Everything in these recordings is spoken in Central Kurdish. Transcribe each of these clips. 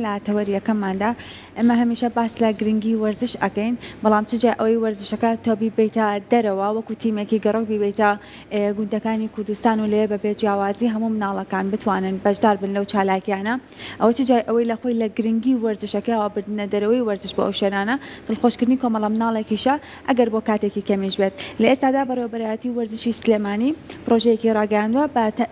لە تەوەری یەکەمماندا ئێمە هەمیشە باس لە گرنگی وەرزش ئەکەین، بەڵام چ جای ئەوەی وەرزشەکە تۆ بیبەیتە دەرەوە وەکو تیمێکی گەڕۆک بیبەیتە گوندەکانی کوردستان و لەوێ بە بێ جیاوازی هەموو مناڵەکان بتوانن بەشدار بن لەو چالاکیانە. ئەوە چ جای ئەوەی لە خۆی لە گرنگی وەرزشەکەیەوە بردنە دەرەوەی وەرزش بۆ ئەو شوێنانە دڵخۆشکردنی کۆمەڵە مناڵێکیشە ئەگەر بۆ کاتێکی کەمیش بێت. لە ئێستادا بەڕێوەبەرایەتی وەرزشی سلێمانی پڕۆژەیەکی ڕاگەیاندووە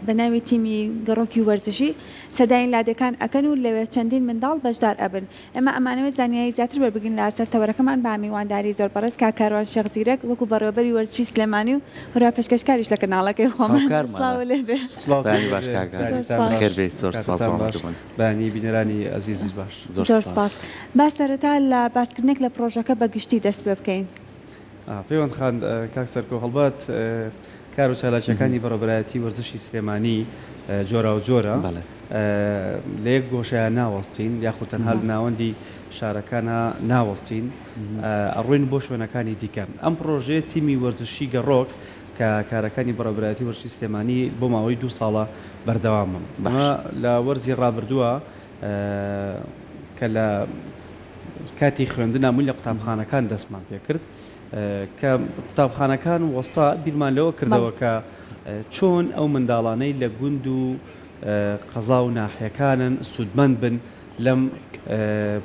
بە ناوی تیمی گەڕۆکی وەرزشی سەردانی لادێکان ئەکەن و لەوێ چەندین منداڵ بەشدار ئەبن. ئێمە ئەمانەوێت زانیاری زیاتر وەربگرین لە سەر تەوەرەکەمان بە میوانداری زۆر بەڕێز کاک کاروان شێخ زیرەک وەکو بەڕێوەبەری وەرزشی سلێمانی و هەروەها پێشکەشکاریش لە کەناڵەکەی خۆمان. سڵاو لێ بێ. سڵاوتان لێ بێ. بەیانیتان باش. کاتتان باش. بەیانی بینەرانی ئەزیزیش باش. زۆر سپاس. با سەرەتا لە باسکردنێک لە پڕۆژەکە بە گشتی دەست پێ بکەین. پەیوەند خان، کاک سەرکۆ هەڵبەت کار و چالاکییەکانی بەڕێوەبەرایەتی وەرزشی سلێمانی جۆراوجۆرە، لە یەک گۆشەیا ناوەستین یاخود تەنها لە ناوەندی شارەکانا ناوەستین، ئەڕۆین بۆ شوێنەکانی دیکە. ئەم پڕۆژەیە تیمی وەرزشی گەڕۆک کە کارەکانی بەڕێوەبەرایەتی وەرزشی سلێمانی بۆ ماوەی دوو ساڵە بەردەوامە. ئەمە لە وەرزی ڕابردووە کە لە کاتی خوێندنا بووین لە قوتابخانەکان دەستمان پێکرد. کە قوتابخانەکان وەستا بیرمان لەوە کردەوە کە چۆن ئەو منداڵانەی لە گوند و قەزا و ناحیەکانن سوودمەند بن لەم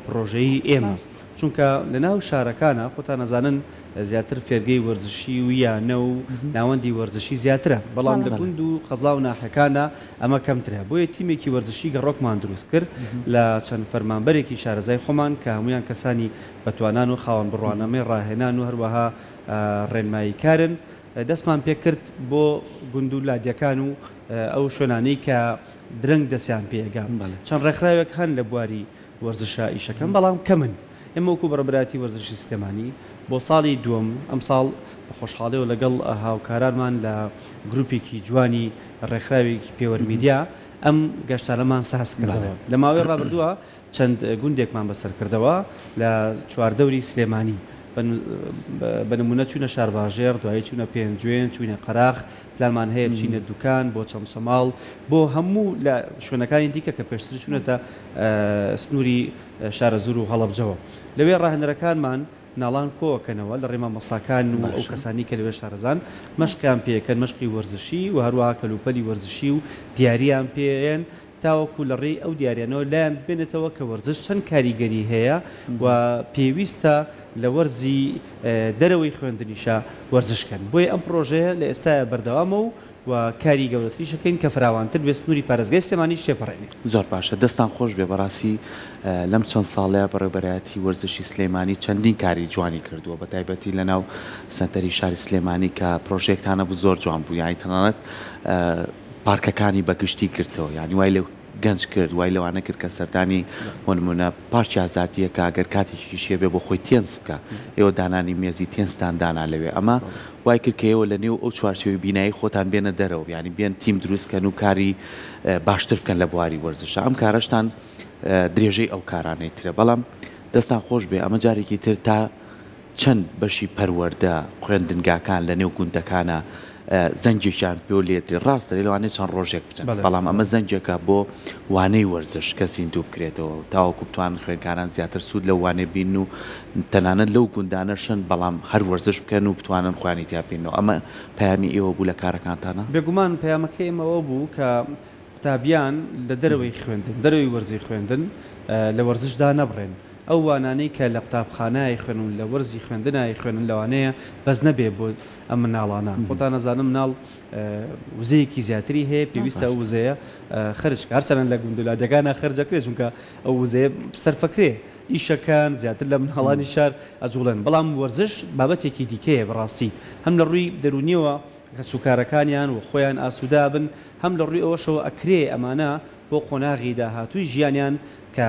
پڕۆژەی ئێمە چونکە لە ناو شارەکانە خۆتان ئەزانن زیاتر فێرگەی وەرزشی و یانە و ناوەندی وەرزشی زیاترە بەڵام لە گوند و قەزا و ناحیەکانە ئەمە کەمترە بۆیە تیمێکی وەرزشی گەڕۆکمان دروست کرد لە چەند فەرمانبەرێکی شارەزای خۆمان کە هەمویان کەسانی بەتوانان و خاوەن بڕوانامەی ڕاهێنان و هەروەها ڕێنماییکارن، دەستمان پێکرد بۆ گوند و لادێکان و ئەو شوێنانەی کە درەنگ دەستیان پێگا. چەند ڕێکخراوێک هەن لە بواری وەرزشا ئیشەکەن، بەڵام کەمن. ئێمە وەکو بەڕێوەبەرایەتی وەرزشی سلێمانی بۆ ساڵی دووەم ئەمساڵ بە خۆشحاڵیەوە لەگەڵ هاوکارانمان لە گروپێکی جوانی ڕێکخراوێکی پێوەر میدیا ئەم گەشتانەمان ساز کردەوە. لە ماوەی ڕابردووە چەند گوندێکمان بەسەر کردەوە لە چواردەوری سلێمانی، بە نموونە چووینە شارباژێڕ، دوایی چووینە پێنجوێن، چووینە قەراخ، پلانمان هەیە بچینە دوکان، بۆ چەمچەماڵ، بۆ هەموو لە شوێنەکانی دیکە کە پێشتر چوونەتە سنووری شارەزوور و هەڵەبجەوە. لەوێ ڕاهێنەرەکانمان مناڵان کۆئەکەنەوە لە ڕێی مامۆستاکان و ئەو کەسانەی کە لەوێ شارەزان، مەشقیان پێ ئەکەن، مەشقی وەرزشی و هەروەها کەلوپەلی وەرزشی و دیارییان پێ ئەیەن، تاوەکو لە ڕێی ئەو دیاریانەوە لایان بمێنێتەوە کە وەرزش چەند کاریگەری هەیە و پێویستە لە وەرزی دەرەوەی خوێندنیشا وەرزش کەن. بۆیە ئەم پڕۆژەیە لە ئێستایا بەردەوامە و و کاری گەورەتریش ئەکەین کە فراوانتر بێت سنووری پارێزگای سلێمانیش تێپەڕێنێ. زۆر باشە دەستان خۆش بێ بەڕاستی لەم چەند ساڵەیە بەڕێوبەرایەتی وەرزشی سلێمانی چەندین کاری جوانی کردووە بە تایبەتی لەناو سەنتەری شاری سلێمانی کە پرۆژەیەکتان هەبوو زۆر جوان بوو یانی تەنانەت پارکەکانی بە گشتی گرتەوە یانی وای لە گەنج کرد وای لەوانە کرد کە سەردانی بۆ نمونە پارکی ئازادیەکە گەر کاتێکیش هەبێ بۆ خۆی تێنس بکە ئێوە دانانی مێزی تێنستان دانا لەوێ ئەمە وای کرد کە ئێوە لە نێو ئەو چوارچێوەی بینایی خۆتان بێنە دەرەوە یانی بێن تیم دروست کەن و کاری باشتر بکەن لە بواری وەرزشە ئەم کارەشتان درێژەی ئەو کارانەی ترە بەڵام دەستان خۆش بێ ئەمە جارێکی تر تا چەند بەشی پەروەردە، خوێندنگاکان لە نێو گوندەکانا زەنگێکیان پێوە لێدرێ، ڕاستە لەوانەیە چەند ڕۆژێک بچن، بەڵام ئەمە زەنگێکە بۆ وانەی وەرزش کە زیندوو بکرێتەوە تاوەکو بتوانن خوێندکاران زیاتر سوود لەو وانەیە ببینن و تەنانەت لەو گوندانەشن بەڵام هەر وەرزش بکەن و بتوانن خۆیانی تیا ببیننەوە. ئەمە پەیامی ئێوە بوو لە کارەکانتانا؟ بێگومان پەیامەکەی ئێمە ئەوە بوو کە قوتابیان لە دەرەوەی خوێندن، دەرەوەی وەرزی خوێندن لە وەرزش دانەبڕێن. ئەو وانانەی کە لە قوتابخانە ئەیخوێنن و لە وەرزی خوێندنا ئەیخوێنن لەوانەیە بەس نەبێ بۆ ئەم مناڵانە. خۆتان ئەزانن مناڵ وزەیەکی زیاتری هەیە پێویستە ئەو وزەیە خەرج کا. هەرچەنە لە گوند و لادێکانا خەرج ئەکرێ چونکە ئەو وزەیە سەرفەکرێ. ئیشەکان زیاتر لە مناڵانی شار ئەجوڵێن. بەڵام وەرزش بابەتێکی دیکەیە بەڕاستی. هەم لە ڕووی دەروونیەوە کەسوکارەکانیان و خۆیان ئاسوودە ئەبن، هەم لە ڕووی ئەوەشەوە ئەکرێ ئەمانە بۆ قۆناغی داهاتووی ژیانیان کە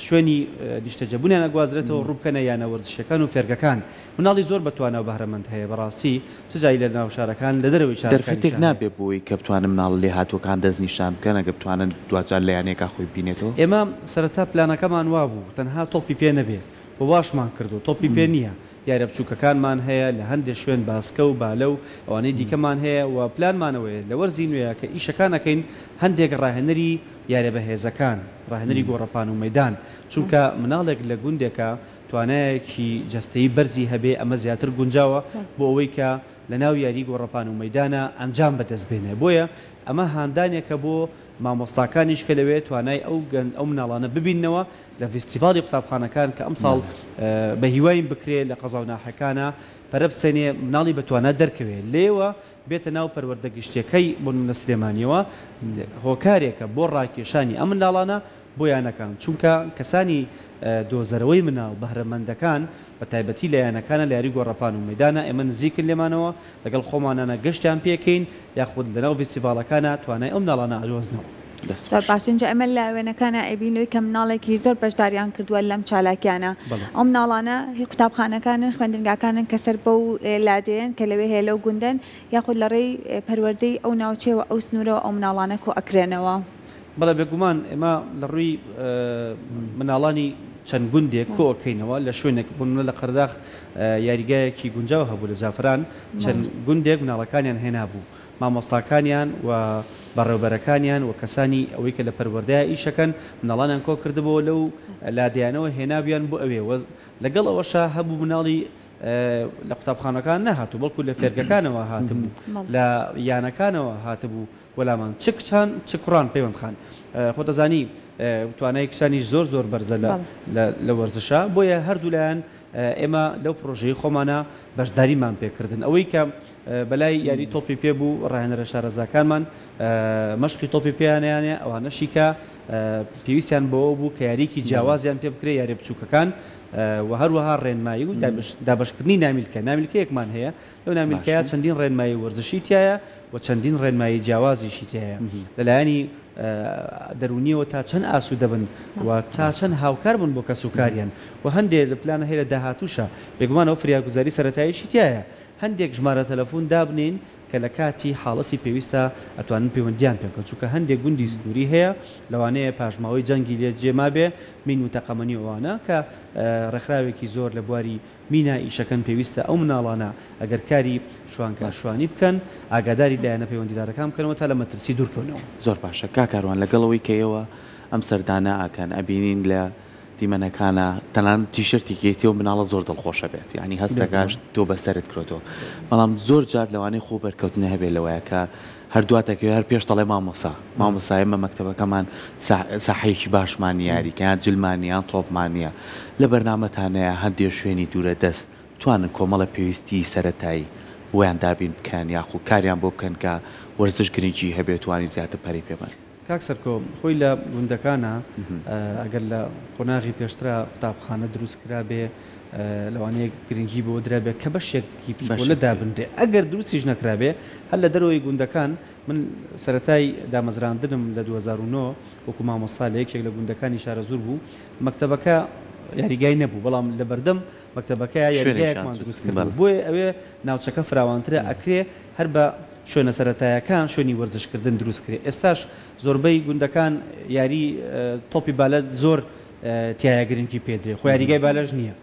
شوێنی نیشتەجێبوونیان ئەگوازرێتەوە ڕوو بکەنە یانە وەرزشیەکان و فێرگەکان. مناڵی زۆر بە توانا و بەهرەمەند هەیە بەڕاستی چ جای لە ناو شارەکان لە دەرەوەی شارەکانیشا دەرفەتێک هەیە. نابێ بۆی کە بتوانن مناڵە لێهاتووەکان دەستنیشان بکەن ئەگەر بتوانن دواجار لە یانەیەکا خۆی ببینێتەوە؟ ئێمە سەرەتا پلانەکەمان وابوو تەنها تۆپی پێ نەبێ و واشمان کردووە تۆپی پێ نییە یاریە بچووکەکانمان هەیە، لە هەندێ شوێن باسکە و بالە و ئەوانەی دیکەمان هەیە و پلانمان ئەوەیە لە وەرزی نوێیا کە ئیشەکان ئەکەین هەندێک ڕاهێنەری یاریە بەهێزەکان، ڕاهێنەری گۆڕەپان و مەیدان، چونکە مناڵێک لە گوندێکا توانایەکی جەستەیی بەرزی هەبێ ئەمە زیاتر گونجاوە بۆ ئەوەی کە لەناو یاری گۆڕەپان و مەیدانا ئەنجام بەدەست بێنێ بۆیە ئەمە هاندانێکە بۆ مامۆستاکانیش کە لەوێ توانای ئەو گەن ئەو مناڵانە ببیننەوە لە ڤیستیڤاڵی قوتابخانەکان کە ئەمساڵ بە هیواین بکرێ لە قەزا و ناحیەکانا پەرە بسێنێ مناڵی بە توانا دەرکەوێ لێوە بێتە ناو پەروەردە گشتیەکەی بۆ نمونە سلێمانیەوە هۆکارێکە بۆ ڕاکێشانی ئەم منداڵانە بۆ یانەکان چونکە کەسانی دۆزەرەوەی مناڵ بەهرەمەندەکان بە تایبەتی لە یانەکانە لە یاری گۆڕەپان و مەیدانە ئێمە نزیکن لێمانەوە لەگەڵ خۆمانانە گەشتیان پێکەین یاخود لەناو ڤیستیڤاڵەکانا توانای ئەو مناڵانە ئەدۆزنەوە. دەست زۆر خۆش. باش ئینجا ئێمە لە وێنەکانا ئەیبینین لەوەی کە مناڵێکی زۆر بەشداریان کردووە لەم چالاکیانە ئەو مناڵانە هی قوتابخانەکانن خوێندنگاکانن کە سەر بەو لادێیەن کە لەوێ هەیە لەو گوندەن یاخود لە ڕێی پەروەردەی ئەو ناوچەیەوە ئەو سنوورەوە ئەو مناڵانە کۆ ئەکرێنەوە. بەڵێ بێگومان ئێمە لە ڕووی مناڵانی چەند گوندێک کۆ ئەکەینەوە لە شوێنێک بۆ نمونە لە قەرەداخ یاریگایەکی گونجاو هەبوو لە جافران چەند گوندێک مناڵەکانیان هێنابوو مامۆستاکانیان و بەڕێوبەرەکانیان و کەسانی ئەوەی کە لە پەروەردەیا ئیشەکەن مناڵانیان کۆ کردبۆوە لەو لادێیانەوە هێنابویان بۆ ئەوێ و لەگەڵ ئەوەشا هەبوو مناڵی لە قوتابخانەکان نەهاتوو بەڵکو لە فێرگەکانەوە هاتبوو لە یانەکانەوە هاتبوو بۆ لامان چ کچان چ کوڕان پەیوەند خان خۆت ئەزانی توانای کچانیش زۆر زۆر بەرزە لە لە وەرزشا بۆیە هەردوو لایەن ئێمە لەو پرۆژەی خۆمانە بەشداریمان پێکردن ئەوەی کە بەلای یاری تۆپی پێ بوو ڕاهێنەرە شارەزاکانمان مەشقی تۆپی پێیانیانە ئەوانەشی کە پێویستیان بەوە بوو کە یاریکی جیاوازیان پێ بکرێ یاری بچووکەکان و هەروەها ڕێنمایی و دابەشکردنی نامیلکە نامیلکەیەکمان هەیە لەو نامیلکەیە چەندین ڕێنمایی وەرزشی تیایە و چەندین ڕێنمایی جیاوازیشی تیایە لە لایەنی دەروونیەوە تا چەند ئاسوودە بن و تا چەند هاوکار بن بۆ کەسوکاریان و هەندێ لە پلانە هەیە لە داهاتووشا بێگومان ئەو فریاگوزاری سەرەتاییشی تیایە هەندێک ژمارە تەلەفون دابنێین کە لە کاتی حاڵەتی پێویستا ئەتوانن پەیوەندیان پێ بکەن چونکە هەندێک گوندی سنووری هەیە لەوانەیە پاشماوەی جەنگی لێ جێ مابێ مین و تەقەمەنی و ئەوانە کە ڕێکخراوێکی زۆر لە بواری مینا ئیشەکەن پێویستە ئەو مناڵانە ئەگەر کاری شوانکار ڕاستە. شوانی بکەن ئاگاداری لایەنە پەیوەندیدارەکان بکەنەوە تا لە مەترسی دوور کەونەوە. زۆر باشە کاک کاروان لەگەڵ ئەوەی کە ئێوە ئەم سەردانە ئەکەن ئەبینین لە دیمەنەکانا تەنانەت تیشرتێکی یەتێ و مناڵە زۆر دڵخۆشە بێت یانی هەستەکا بێگومان. تۆ بەسەرت کرۆتەوە بەڵام زۆر جار لەوانەیە خۆ بەرکەوتنە هەبێ لەوەیا کە هەر دوات ئەکەوێ هەر پێش دەڵێ مامۆسا مامۆسا ئێمە مەکتەبەکەمان ساحەیەکی باشمان نییە یاریکە یان جلمان نییە یان تۆپمان نییە لە بەرنامەتانەیە هەندێ شوێنی دوورە دەست بتوانن کۆمەڵە پێویستی سەرەتایی بۆیان دابین بکەن یاخو کاریان بۆ بکەن کە وەرزش گرنگی هەبێ توانی زیاتر پەرەی پێ بەن. کاک سەرکۆ خۆی لە گوندەکانا ئەگەر لە قۆناغی پێشترا قوتابخانە دروست کرابێ لەوانەیە گرنگی بەوە درابێ کە بەشێکی بچکۆلە دابنرێ ئەگەر دروستیش نەکرابێ هەر لە دەرەوەی گوندەکان من سەرەتای دامەزراندنم لە 2009 وەکو مامۆستا لە یەکێک لە گوندەکانی شارەزوور بوو مەکتەبەکە یاریگای نەبوو بەڵام لە بەردەم مەکتەبەکە یاریگایەکمان دروست کرد بۆیە ئەوێ ناوچەکە فراوانترە ئەکرێ هەر بە شوێنە سەرەتایەکان شوێنی وەرزشکردن دروست کرێ ئێستاش زۆربەی گوندەکان یاری تۆپی بالە زۆر تیایا گرنگی پێ درێ خۆ یاریگای بالەش نییە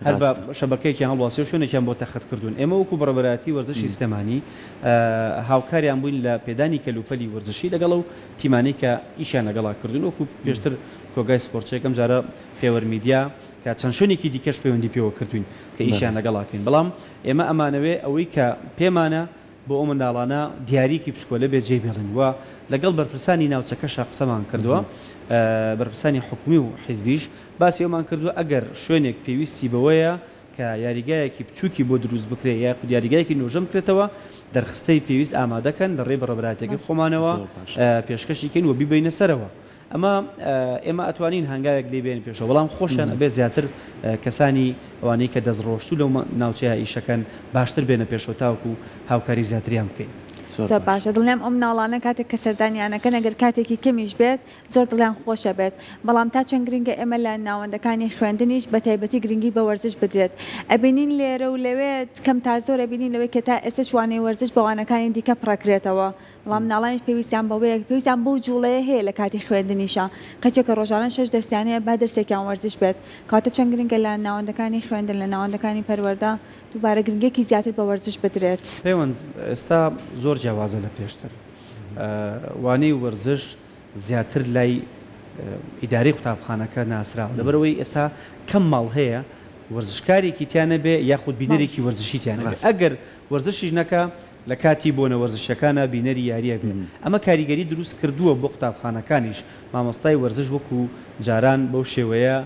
هەر بە شەبەکەیەکیان هەڵواسی و شوێنێکیان بۆ تەخت کردوون ئێمە وەکو بەڕێوەبەرایەتی وەرزشی سلێمانی هاوکاریان بووین لە پێدانی کەلوپەلی وەرزشی لەگەڵ ئەو تیمانەی کە ئیشیان لەگەڵا کردوون وەکو پێشتر کۆگای سپۆرتچێک ئەم جارە پێوەر میدیا کە چەند شوێنێکی دیکەش پەیوەندی پێوە کردووین کە ئیشیان لەگەڵا کەین بەڵام ئێمە ئەمانەوێ ئەوەی کە پێمانە بۆ ئەو منداڵانە دیارییەکی بچکۆلە بێت جێی بێڵین و لەگەڵ بەرپرسانی ناوچەکەشا قسەمان کردووە، بەرپرسانی حکومی و حیزبیش باسی ئەومان کردووە ئەگەر شوێنێک پێویستی بەوەیە کە یاریگایەکی بچووکی بۆ دروست بکرێ یاخود یاریگایەکی نۆژەن بکرێتەوە دەرخستەی پێویست ئامادەکەن لە ڕێی بەڕێوەبەرایەتیەکەی خۆمانەوە پێشکەشی کەین و بیبەینە سەرەوە. ئەمە ئێمە ئەتوانین هەنگاوێک لێی بێنین پێشەوە، بەڵام خۆشیان ئەبێ زیاتر کەسانی ئەوانەی کە دەستڕۆشتوو لەو ناوچەیە ئیشەکەن باشتر بێنە پێشەوە تاوەکو هاوکاری زیاتریان بکەین. زۆر باشە دڵنیام ئەو مناڵانە کاتێک کە سەردانیان ئەکەن ئەگەر کاتێکی کەمیش بێت زۆر دڵیان خۆش ئەبێت بەڵام تا چەند گرنگە ئێمە لە ناوەندەکانی خوێندنیش بە تایبەتی گرنگی بە وەرزش بدرێت ئەبینین لێرە و لەوێ کەم تا زۆر ئەبینین لەوەی کە تا ئێستەش وانەی وەرزش بە وانەکانی دیکە پڕەکرێتەوە بەڵام مناڵانیش پێویستیان بەوەیە پێویستیان بەو جوڵەیە هەیە لە کاتی خوێندنیشا قەچێکە ڕۆژانە شەش دەرسیان هەیە با دەرسێکیان وەرزش بێت کەواتە چەند گرنگە لە ناوەندەکانی خوێندن لە ناوەندەکانی پەروەردە دووبارە گرنگیەکی زیاتر بە وەرزش بدرێت. پەیوەند، ئێستا زۆر جیاوازە لە پێشتر. وانەی وەرزش زیاتر لای ئیدارەی قوتابخانەکە ناسراوە لەبەرئەوەی ئێستا کەم ماڵ هەیە وەرزشکارێکی تیا نەبێ یاخود بینەرێکی وەرزشی تیا نەبێ ئەگەر وەرزشیش نەکا لە کاتی بۆنە وەرزشیەکانا بینەری یاریە بێ ئەمە کاریگەری دروست کردووە بۆ قوتابخانەکانیش مامۆستای وەرزش وەکو جاران بەو شێوەیە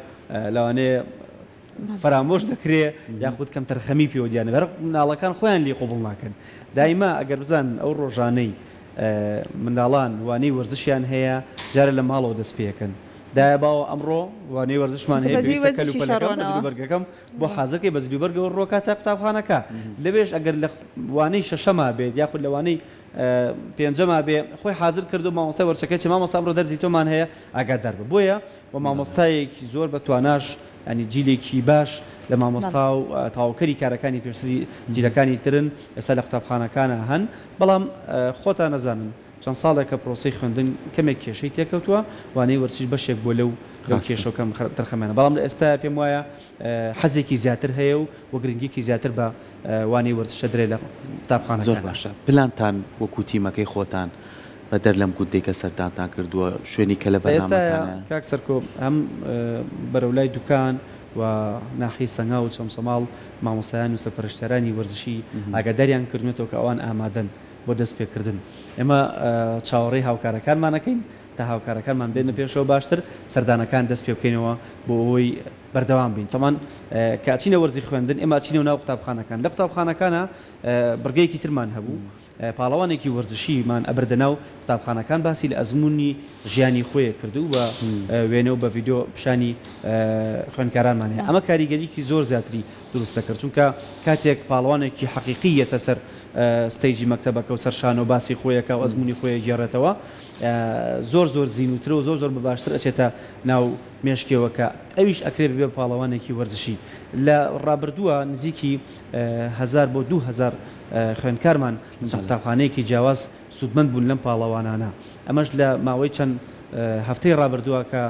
لەوانەیە فەرامۆش دەکرێ یاخود کەمتەرخەمی پێوە دیار نەبێ هەر منداڵەکان خۆیان لێی قبوڵ ناکەن دایما ئەگەر بزانن ئەو ڕۆژانەی منداڵان وانەی وەرزشیان هەیە جارێ لە ماڵەوە دەست پێکەن دایە باوە ئەمڕۆ وانەی وەرزشمان هەیە پێویستە کەلوپەلەکەم بە جلوبەرگەکەم بۆ حازر کەی بە جلوبەرگەوە ڕۆکاتە قوتابخانەکە لەوێش ئەگەر لە وانەی شەشەما بێت یاخود لە وانەی پێنجەما بێ خۆی حازر کردو مامۆستای وەرچەکەی چ مامۆستا ئەمڕۆ دەرزی تۆمان هەیە ئاگادار بە بۆیە و مامۆستایەکی زۆر بە تواناش ینی جیلێکی باش لە مامۆستا و تەواوکەری کارەکانی پێشتری جیلەکانی ترن ئێستا لە قوتابخانەکانە هەن بەڵام خۆتان نەزانن چەند ساڵێکە پرۆسەی خوێندن کەمێک کێشەی تێکەوتووە وانەی وەرزشیش بەشێک بووە لەو لەو کێشە و کەم تەرخەمیانە بەڵام لە ئێستایا پێم وایە حەزێکی زیاتر هەیە و و گرنگیەکی زیاتر بە وانەی وەرزش ئەدرێ لە زۆر قوتابخانەکانا. باشە پلانتان وەکو تیمەکەی خۆتان بەدەر لەم گوندەی کە سەردانتان کردووە شوێنی کە لە لە ئێستایا بەرنامەتانایە؟ کاک سەرکۆ هەم بەرەو لای دوکان و ناحیەی سەنگاو و چەمچەماڵ مامۆستایان و سەرپەرشتیارانی وەرزشی ئاگاداریان کردوونەتەوە کە ئەوان ئامادەن بۆ دەست پێکردن ئێمە چاوەڕێی هاوکارەکانمان ئەکەین تا هاوکارەکانمان بێنە پێشەوە باشتر سەردانەکان دەست پێ بکەینەوە بۆ ئەوەی بەردەوام بین تەمان کە ئەچینە وەرزی خوێندن ئێمە ئەچینەوە ناو قوتابخانەکان لە قوتابخانەکانا بڕگەیەکی ترمان هەبوو پاڵەوانێکی وەرزشیمان ئەبردە ناو قوتابخانەکان باسی لە ئەزموونی ژیانی خۆی کرد و بە وێنە و بە ڤیدیۆ پیشانی خوێندکارانمان هەیە ئەمە کاریگەریی زۆر زیاتری دروست دەکرد چونکە کاتێک پاڵەوانێکی حەقیقی یەتە سەر stage ی مەکتەبەکە و سەر شانۆ باسی خۆیەکا و ئەزموونی خۆی ئەگێڕێتەوە زۆر زۆر زینووترە و زۆر زۆر بە باشتر ئەچێتە ناو مێشکیەوە کە ئەویش ئەکرێ ببێ بە پاڵەوانێکی وەرزشی. لە ڕابردووە نزیکی هەزار بۆ 2000 خوێندکارمان لە چەند قوتابخانەیەکی جیاواز سوودمەند بوون لەم پاڵەوانانە. ئەمەش لە ماوەی چەند هەفتەی ڕابردووە کە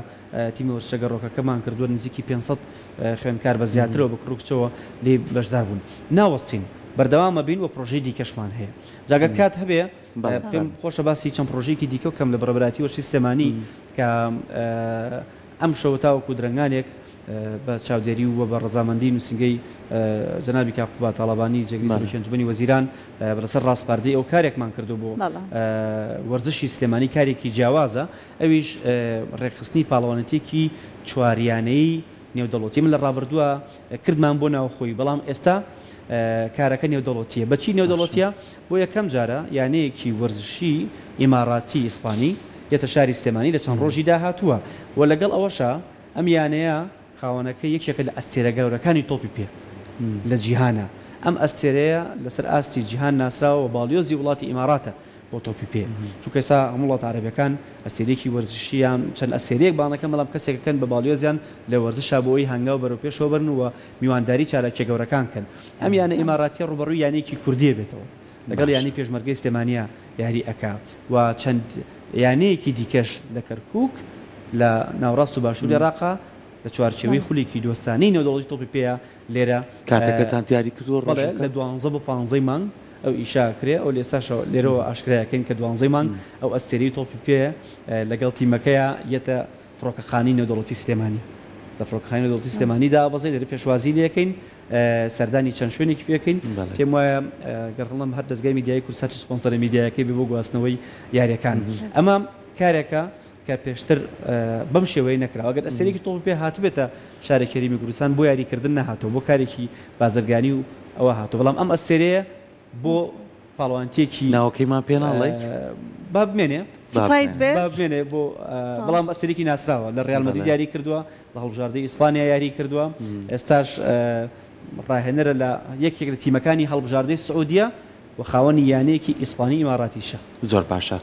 تیمی وەرزشە گەڕۆکەکەمان کردووە نزیکی 500 خوێندکار بە زیاترەوە بە کوڕ و کچەوە لێی بەشدار بوون. ناوەستین، بەردەوام ئەبین و پڕۆژەی دیکەشمان هەیە. جا گەر کات هەبێ پێم خۆشە باسی چەند پڕۆژەیەکی دیکە بکەم لە بەڕێوەبەرایەتی وەرزشی سلێمانی کە ئەمشەو تاوەکو درەنگانێک بە چاودێری و بە ڕەزامەندی نووسینگەی جەنابی کاک قوباد تاڵەبانی جێگری سەرۆکی ئەنجومەنی وەزیران لەسەر ڕاسپاردەی ئەو کارێکمان کردو بۆ وەرزشی سلێمانی کارێکی جیاوازە ئەویش ڕێکخستنی پاڵەوانێتیەکی چواریانەیی نێودەوڵەتی من لە ڕابردووە کردمان بۆ ناوخۆیی بەڵام ئێستا کارەکە نێودەوڵەتیە بەچی نێودەوڵەتیە بۆ یەکەم جارە یانەیەکی وەرزشی ئیماراتی ئیسپانی یەتە شاری سلێمانی لە چەند ڕۆژی داهاتووە و لەگەڵ ئەوەشا ئەم یانەیە خاوەنەکەی یەکێکە لە ئەستێرە گەورەکانی تۆپی پێ لە جیهانا. ئەم ئەستێرەیە لەسەر ئاستی جیهان ناسراوە و باڵیۆزی وڵاتی ئیماراتە بۆ تۆپی پێ. چونکە ئێستا هەموو وڵاتە عەرەبیەکان ئەستێرەیەکی وەرزشیان چەند ئەستێرەیەک بانگ دەکەن بەڵام کەسێک ئەکەن بە باڵیۆزیان لە وەرزشا بۆ ئەوەی هەنگاو بەرەو پێشەوە بەرن و میوانداری چالاکیە گەورەکان کەن. ئەم یانە ئیماراتیە ڕووبەڕووی یانەیەکی کوردی ئەبێتەوە. لەگەڵ یانەی پێشمەرگەی سلێمانییە یاری ئەکا و چەند یانەیەکی دیکەش لە کەرکووک لە ناوەڕاست و باشووری عێراقا لە چوارچێوەی خولێکی دۆستانەی نێودەوڵەتی تۆپی پێیە لێرە. کاتەکەتان دیاری کردووە بەڵێ ڕۆژەکە؟ لە دوانزە بۆ پانزەی مانگ ئەو ئیشە ئەکرێ ئەو لە ئێستاشەوە لێرەوە ئاشکرای ئەکەین کە دوانزەی مانگ ئەو ئەستێرەی تۆپی پێ لەگەڵ تیمەکەیا یەتە فڕۆکەخانەی نێودەوڵەتی سلێمانی لە فڕۆکەخانەی نێودەوڵەتی سلێمانی دابەزێ لێرە پێشوازی لێکەین سەردانی چەند شوێنێکی پێ بکەین، پێم وایە گەر هەڵنەم هەر دەزگای میدیایی کوردساتیش سپۆنسەرە میدیایەکەی بێ بۆ گواستنەوەی یارییەکان. ئەمە کارێکە کە پێشتر بەم شێوەیە نەکراوە. ئەگەر ئەستێرەیەکی تۆپی پێ هاتبێتە شارێکی هەرێمی کوردستان بۆ یاریکردن نەهاتووە، بۆ کارێکی بازرگانی و ئەوە هاتووە، بەڵام ئەم ئەستێرەیە بۆ پاڵەوانتیەکی. ناوەکەیمان پێ ناڵێیت؟ با بمێنێ. surprise بێت؟ با بمێنێ بۆ بەڵام ئەستێرەیەکی ناسراوە لە ڕیال مەدرید یاری کردووە، لە هەڵبژاردەی ئیسپانیا یاری کردووە، ئێستاش ڕاهێنەرە لە یەکێک لە تیمەکانی هەڵبژاردەی سعودیە و خاوەنی یانەیەکی ئیسپانی ئیماراتیشە. زۆر باشە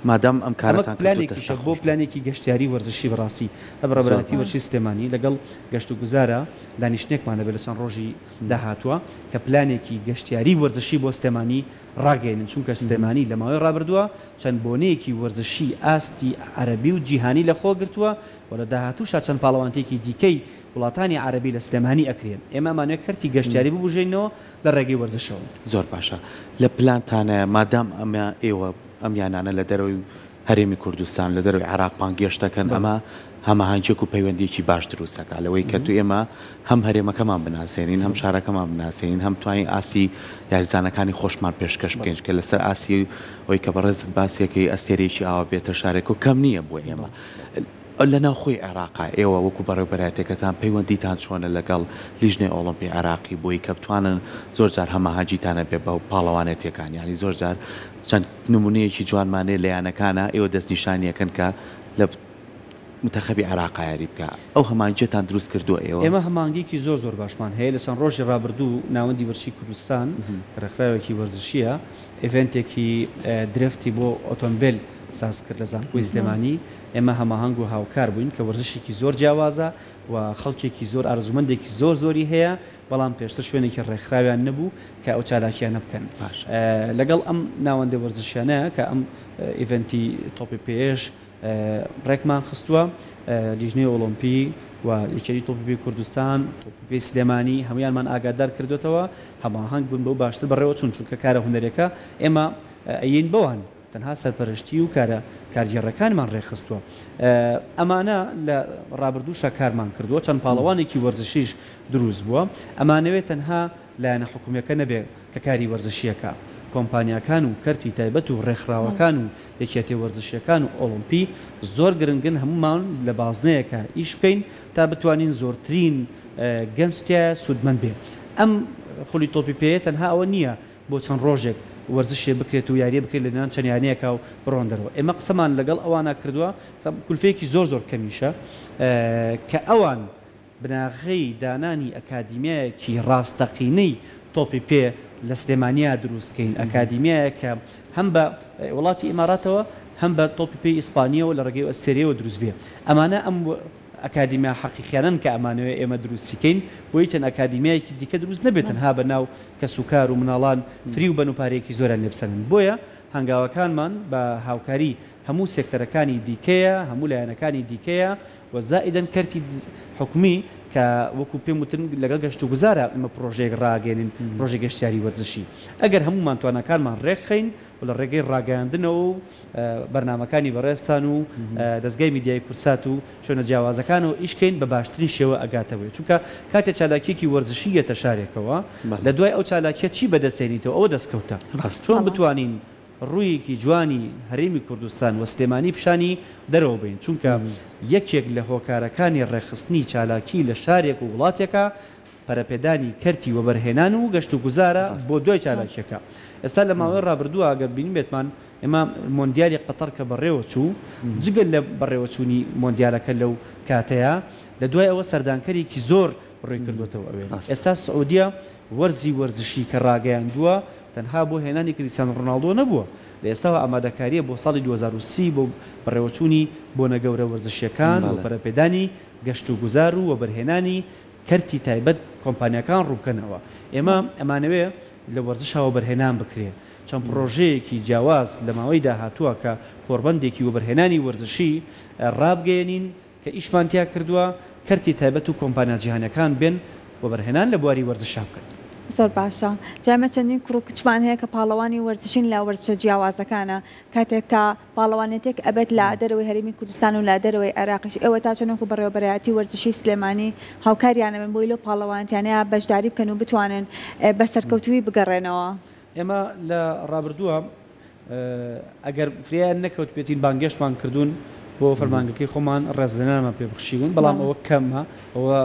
مادام ئەم ئەمە کارەتان کردووە پلانێکیشە دەستتان بۆ خۆش بێت. پلانێکی گەشتیاری وەرزشی بەڕاستی هە زۆر بەڕێوەبەرایەتی باشە. وەرزشی سلێمانی لەگەڵ گەشتوگوزارە دانیشتنێکمان دەبێت لە چەند ڕۆژی داهاتووە کە پلانێکی گەشتیاری وەرزشی بۆ سلێمانی ڕاگەیەنن، چونکە سلێمانی لە ماوەی ڕابردووە چەند بۆنەیەکی وەرزشی ئاستی عەرەبی و جیهانی لەخۆ گرتووە و لە داهاتووشا چەند پاڵەوانتیەکی دیکەی وڵاتانی عەرەبی لە سلێمانی ئەکرێن، ئێمە ئەمانەوێت کەرتی گەشتیاری ببوژێنینەوە لە ڕێگەی وەرزشەوە. زۆر باشە لە پلانتانایە مادام ئەمە ئێوە ئەم یانانە لە دەرەوەی هەرێمی کوردستان لە دەرەوەی عێراق بانگێشت دەکەن، ئەمە هەماهەنگیەک و پەیوەندیەکی باش دروست دەکات لەوەی کە تو ئێمە هەم هەرێمەکەمان بناسێنین، هەم شارەکەمان بناسێنین، هەم توانین ئاستی یاریزانەکانی خۆشمان پێشکەش بکەین، چونکە لەسەر ئاستی ئەوەی کە بەڕێزت باسیەکەی ئەستێرەیەکی ئاوا بێتە شارێک و کەم نییە بۆ ئێمە. لە ناوخۆی عێراقا ئێوە وەکو بەڕێوبەرایەتیەکەتان پەیوەندیتان چۆنە لەگەڵ لیژنەی ئۆڵۆمپی عێراقی بۆی کە بتوانن زۆر جار هەماهەنگیتان هەبێ بە پاڵەوانێتیەکان یانی زۆر جار چەند نمونەیەکی جوانمان هەیە لە یانەکانا ئێوە دەستنیشانی ئەکەن کە لە مونتەخەبی عێراقا یاری بکا ئەو هەماهەنگیەتان دروست کردووە ئێوە؟ ئێمە هەماهەنگیەکی زۆر زۆر باشمان هەیە لە چەند ڕۆژی ڕابردوو ناوەندی وەرزشی کوردستان کە ڕێکخراوێکی وەرزشیە event ێکی drift ی بۆ ئۆتۆمبێل ساز کرد لە زانکۆی سلێمانی، ئێمە هەماهەنگ و هاوکار بووین کە وەرزشێکی زۆر جیاوازە و خەڵکێکی زۆر ئارەزوومەندێکی زۆر زۆری هەیە، بەڵام پێشتر شوێنێکی ڕێکخراویان نەبوو کە ئەو چالاکییانە بکەن. لەگەڵ ئەم ناوەندە وەرزشیانە کە ئەم event ی تۆپی پێیەش ڕێکمان خستووە، لیژنەی ئۆڵۆمپی و یەکێتی تۆپی پێی کوردستان، تۆپی پێی سلێمانی هەموویانمان ئاگادار کردووەتەوە، هەماهەنگ بوون بەو باشتر بەڕێوەچوون، چونکە کارە هونەریەکە ئێمە ئەیەین بەوان، تەنها سەرپەرشتی و کارە کارگێڕیەکانمان ڕێکخستووە. ئەمانە لە ڕابردووشا کارمان کردووە، چەند پاڵەوانێکی وەرزشیش دروست بووە، ئەمانەوێ تەنها لایەنە حکومییەکە نەبێ کە کاری وەرزشییەکە، کۆمپانیاکان و کەرتی تایبەت و ڕێکخراوەکان و یەکیەتیە وەرزشییەکان و ئۆڵۆمپی زۆر گرنگن هەموومان لە بازنەیەکا ئیش بکەین تا بتوانین زۆرترین گەنج تیایا سوودمەند بێ. ئەم خولی تۆپی پێیە تەنها ئەوە نییە بۆ چەند ڕۆژێک وەرزشێ بکرێت و یاریێ بکرێت لە نێوان چەند یانەیەکا و بڕۆن دەرەوە. ئێمە قسەمان لەگەڵ ئەوانا کردووە، کولفەیەکی زۆر زۆر کەمیشە کە ئەوان بناغەی دانانی ئەکادیمیایەکی ڕاستەقینەی تۆپی پێ لە سلێمانیا دروست کەین، ئەکادیمیایەک کە هەم بە وڵاتی ئیماراتەوە هەم بە تۆپی پێی ئیسپانییەوە لە ڕێگەی ئەستێرەیەوە دروست بێ. ئەمانە ئەم ئەکادیمیا حەقیقیانەن کە ئەمانەوێ ئێمە دروستی کەین، بۆیە چەند ئەکادیمیایەکی دیکە دروست نەبێ تەنها بە ناو کەسوکار و مناڵان فریو بەن و پارەیەکی زۆریان لێ بسەنن. بۆیە هەنگاوەکانمان بە هاوکاری هەموو سێکتەرەکانی دیکەیە، هەموو لایەنەکانی دیکەیە و زائیدەن کەرتی حکومی کە وەکو پێم وتن لەگەڵ گەشتوگوزارا ئێمە پڕۆژەیەک ڕاگەیەنین، پڕۆژەی گەشتیاری وەرزشی. ئەگەر هەموومان تواناکانمان ڕێکخەین و لە ڕێگەی ڕاگەیاندنەوە و بەرنامەکانی بەڕێزتان و دەزگای میدیایی کوردسات و شوێنە جیاوازەکانەوە ئیش کەین بە باشترین شێوە ئەگاتەوەی چونکە کاتێ چالاکیەکی وەرزشی یەتە شارێکەوە لە دوای ئەو چالاکیە چی بەدەست هێنیتەوە ئەوە دەستکەوتە چۆن بتوانین ڕوویەکی جوانی هەرێمی کوردستان و سلێمانی پیشانی دەرەوە بەین چونکە یەکێک لە هۆکارەکانی ڕێکخستنی چالاکی لە شارێک و وڵاتێکا پەرەپێدانی کەرتی وەبەرهێنان و گەشتوگوزارە بۆ دوای چالاکیەکە. ئێستا لە ماوەی ڕابردووە ئەگەر بینیبێتمان ئێمە مۆندیالی قەتەڕ کە بەڕێوەچوو جگە لە بەڕێوەچوونی مۆندیالەکە لەو کاتەیا لە دوای ئەوە سەردانکەرێکی زۆر ڕووی کردووەتەوە ئەوێ. ئێستا سعودیە وەرزی وەرزشی کە ڕاگەیاندووە تەنها بۆ هێنانی کریستیانۆ ڕۆناڵدۆ نەبووە، لە ئێستاوە ئامادەکارییە بۆ ساڵی 2030 بۆ بەڕێوەچوونی بۆنە گەورە وەرزشییەکان و پەرەپێدانی گەشتوگوزار و وەبەرهێنانی کەرتی تایبەت کۆمپانیاکان ڕووبکەنەوە. ئێمە ئەمانەوێ لە وەرزشا وەبەرهێنان بکرێ. چەند پڕۆژەیەکی جیاواز لە ماوەی داهاتووە کە کۆڕبەندێکی وەبەرهێنانی وەرزشی ڕابگەیەنین کە ئیشمان تیا کردووە، کەرتی تایبەت و کۆمپانیا جیهانیەکان بێن وەبەرهێنان لە بواری وەرزشا بکەن. زۆر باشە جا ئێمە چەندین کوڕ و کچمان هەیە کە پاڵەوانی وەرزشین لە وەرزشە جیاوازەکانە کاتێک کە پاڵەوانێتیەک ئەبێت لە دەرەوەی هەرێمی کوردستان و لە دەرەوەی عێراقیش ئێوە تا چەند وەکو بەڕێوەبەرایەتی وەرزشی سلێمانی هاوکاریان ئەبن بۆی لەو پاڵەوانێتیانەیا بەشداری بکەن و بتوانن بە سەرکەوتوویی بگەڕێنەوە؟ ئێمە لە ڕابردووە ئەگەر فریایان نەکەوتبێتین بانگێشتمان کردوون بۆ فەرمانگەکەی خۆمان ڕێزلێنانمان پێ بەخشیون بەڵام ئەوە کەمە ئەوە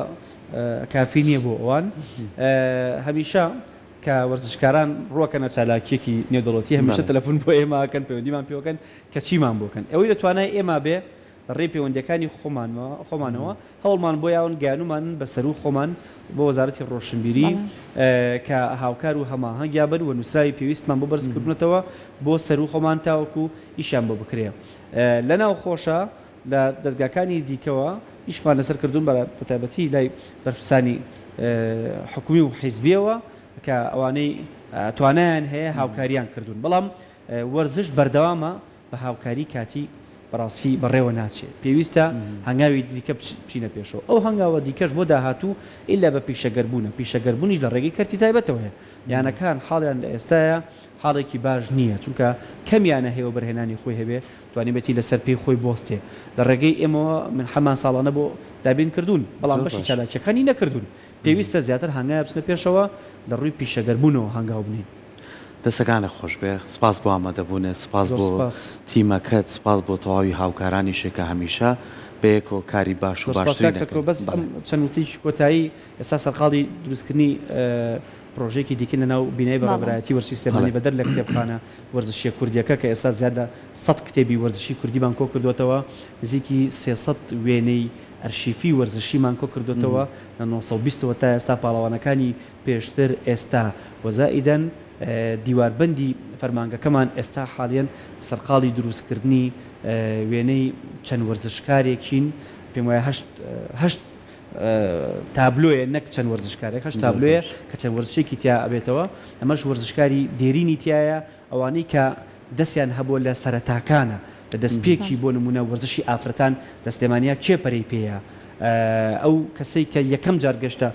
کافی نییە بۆ ئەوان هەمیشە کە وەرزشکاران ڕووەکەنە چالاکییەکی نێودەوڵەتی هەمیشە تەلەفون بۆ ئێمە ئەکەن پەیوەندیمان پێوەکەن کە چیمان بۆ کەن ئەوەی لە توانای ئێمە بێ لە ڕێی پەیوەندییەکانی خۆمانەوە هەوڵمان بۆ یاون گەیانومانن بە سەروو خۆمان بۆ وەزارەتی ڕۆشنبیری کە هاوکار و هەماهەنگیا بن و نووسراوی پێویستمان بۆ بەرز کردوونەتەوە بۆ سەروو خۆمان تاوەکو ئیشیان بۆ بکرێ لە ناوخۆشا لە دەزگاکانی دیکەوە ئیشمان لەسەر کردوون بە تایبەتی لای بەرپرسانی حکومی و حیزبیەوە کە ئەوانەی توانایان هەیە هاوکاریان کردوون بەڵام وەرزش بەردەوامە بە هاوکاری کاتی. بەڕاستی بەڕێوە ناچێ. پێویستە هەنگاوی دیکە بچینە پێشەوە. ئەو هەنگاوە دیکەش بۆ داهاتوو ئیلا بە پیشەگەربوونە. پیشەگەربوونیش لە ڕێگەی کەرتی تایبەتەوەیە. یانەکان حاڵیان لە ئێستایا حاڵێکی باش نییە، چونکە کەم یانە هەیە وەبەرهێنانی خۆی هەبێ، توانیبێتی لەسەر پێی خۆی بوەستێ. لە ڕێگەی ئێمەوە منحەمان ساڵانە بۆ دابین کردوون، بەڵام بەشی چالاکییەکانی نەکردوون. پێویستە زیاتر هەنگاوێ بچنە پێشەوە، لە ڕووی پیشەگەربوونەوە هەنگاو بنێین. دەستەکانت خۆش بێ سپاس بۆ ئامادەبوونت سپاس بۆ تیمەکەت سپاس بۆ تەواوی هاوکارانیشت کە هەمیشە بەیەکەوە کاری باش و باشترین دەکەن. بەس چەند وتەیەکی کۆتایی ئێستا سەرقاڵی دروستکردنی پرۆژەیەکی دیکەین لەناو بینای بەڕێوەبەرایەتی وەرزشی سلێمانی بەدەر لە کتێبخانە وەرزشیە کوردیەکە کە ئێستا زیاد لە سەد کتێبی وەرزشی کوردیمان کۆکردووەتەوە نزیکی 300 وێنەی ئەرشیفی وەرزشیمان کۆکردووەتەوە لە 920 ەوە تا ئێستا پاڵەوانەکانی پێشتر ئێستا و زائیدەن دیواربەندی فەرمانگەکەمان ئێستا حالیەن سەرقاڵی دروستکردنی وێنەی چەند وەرزشکارێکین پێم وایە هەشت هەشت تابلۆیە نەک چەند وەرزشکارێک هەشت تابلۆیە کە چەند وەرزشێکی تیا ئەبێتەوە ئەمەش وەرزشکاری دێرینی تیایە ئەوانەی کە دەستیان هەبووە لە سەرەتاکانە لە دەستپێکی بۆ نموونە وەرزشی ئافرەتان لە سلێمانیا کێ پەرەی پێیا ئەو کەسەی کە یەکەم جار گەشتە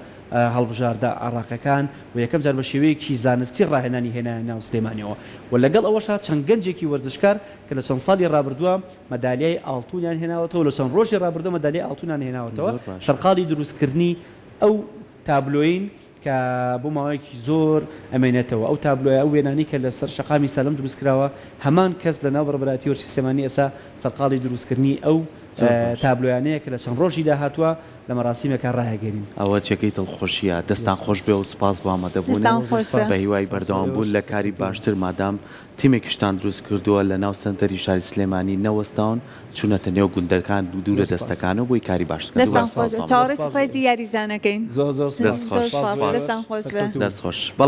هەڵبژاردە عێڕاقەکان و یەکەم جار بە شێوەیەکی زانستی ڕاهێنانی هێنایە ناو سلێمانیەوە و لەگەڵ ئەوەشا چەند گەنجێکی وەرزشکار کە لە چەند ساڵی ڕابردووە مەدالیای ئاڵتونیان هێناوەتەوە و لە چەند ڕۆژی ڕابردووە مەدالیای ئاڵتونیان هێناوەتەوە سەرقاڵی دروستکردنی ئەو تابلۆین کە بۆ ماوەیەکی زۆر ئەمێنێتەوە. ئەو تابلۆیە، ئەو وێنانەی کە لەسەر شەقامی سالم دروست کراوە، هەمان کەس لە ناو بەڕێوەبەرایەتی وەرزشی سلێمانی ئێستا سەرقاڵی دروستکردنی ئەو تابلۆیانەیە کە لە چەند ڕۆژی داهاتووە لە مەراسیمێکا ڕایەگەینین. ئەوە جێگەی دڵخۆشییە. دەستان خۆش بێ و سوپاس بۆ ئامادەبوونت. بە هیوای بەردەوام بوون لە کاری باشتر مادام تیمێکیشتان دروست کردووە لە ناو سەنتەری شاری سلێمانی نەوەستاون چونەتە نێو گوندەکان و دوورە دەستەکانەوە بۆی کاری باش بکەن. دەستان خۆش بێت چاوەڕێی سوپرایزی یاریزانەکەین. زۆر زۆر سوپاس. زۆر سوپاس. دەستان خۆش بێ. دەست خۆش. بەڵێ.